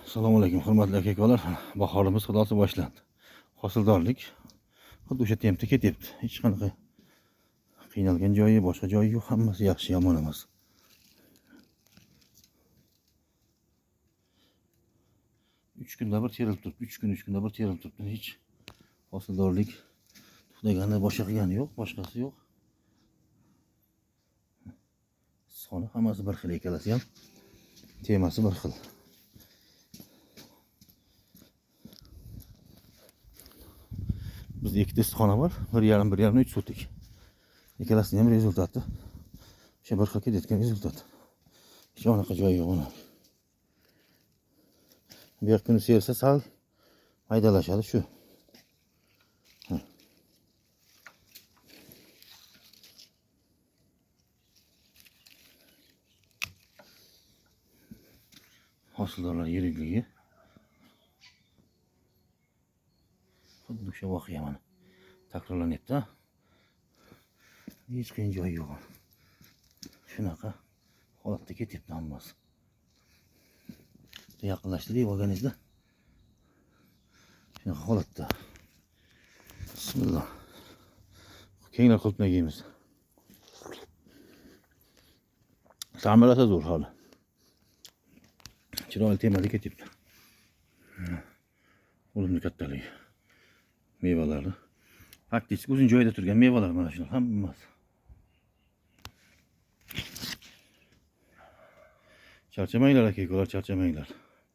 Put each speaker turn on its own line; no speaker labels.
Assalomu alaykum, hurmatli aka-ukalar. Bahorimiz xudosi boshlandi. Hosildorlik xuddi o'sha tempda ketyapti. Hech qanaqa qiynalgan joyi, boshqa joyi yo'q, hammasi yaxshi, yomon emas. 3 kunda bir terilib turibdi. 3 kun, 3 kunda bir terilib turibdi. Hech hosildorlik to'xtagani, boshqa qilgani yo'q, boshqasi yo'q. Soni hammasi bir xil, ikkalasi ham temasi bir xil. Bizda ikkita issiqxona bor, 1,5, 1,5, 3 sotik. Ikkalasining ham rezultati o'sha bir xil ketayotgan rezultat. Hech anaqa joyi yo'q uni. Bu yoq kuni sersa sal maydalashadi shu. Hosildorlar yirikligi. Xuddi o'sha voqea mana takrorlanyapti. Hech qiyin joyi yo'q. Shunaqa holatda ketyapti hammasi. Yaqinlashtirib olganingizda shunaqa holatda. Bismillah. Kenglar qulpnay yeymiz. Ta'mi rosa zo'r hali. Chiroyli temada ketyapti. Qo'limni kattaligi. Mevalari. Faktik uzun joyda turgan mevalar mana shular hammasi. Charchamanglar aka-ukalar, charchamanglar.